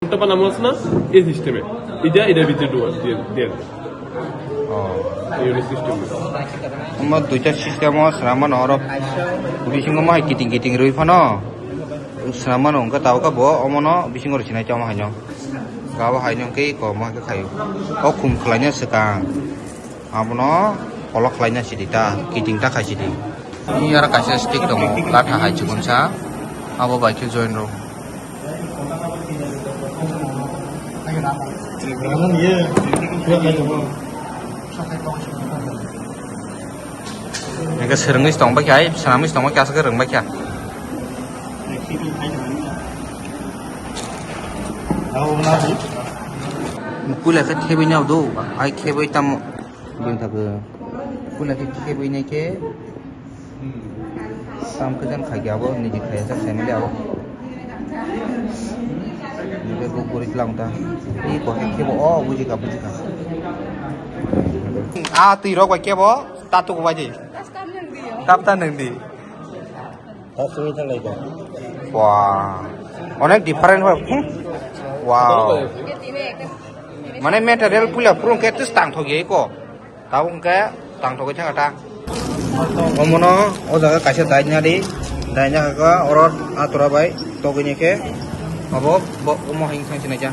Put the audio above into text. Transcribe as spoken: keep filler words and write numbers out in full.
Tabana mosna e system e. Ida ida bidre duo dia dia. Oh. Unit system. Omo duita system o swnam mano oro bisingo mai kiting kiting rwi phano swnam mano wngkha tabukha bo omono bisingo rwchinai tongma haino. Gabo haino hwnkhe eko ma khe khaio. O khum khlaina swkang. Abono kolok khlaina sidi ta, kiting ta khai sidi. Ni aro kaisa stick tongo, latha hai chikonsa. Abo bai khe join rw. Eke swrwngwi tong bai khai, swnamwi tong bai kha, aswk rwng bai kha. Puila khe khebwi nw do, ai khebwi tamo. Bini tabuk puila khe khebwi nai khe. Sam khe jan khai khe abo niji khai jak sai mali abo. Niji khe guri tlang ta. Ni ko khe khebo o buji kha buji kha. A twi rok bai khebo ta tu bai di. Tap ta nang di. Wah. Onek different ba. Hmm. Wow. Mane material puila purung khe tis tang thok ye ko. Tabuk hwnkhe tang thogwi thangkha ta. Omono o jaga kaisa daina di, daina kha oro atura bai togwini khe abo bo omo hing thang sinai kha.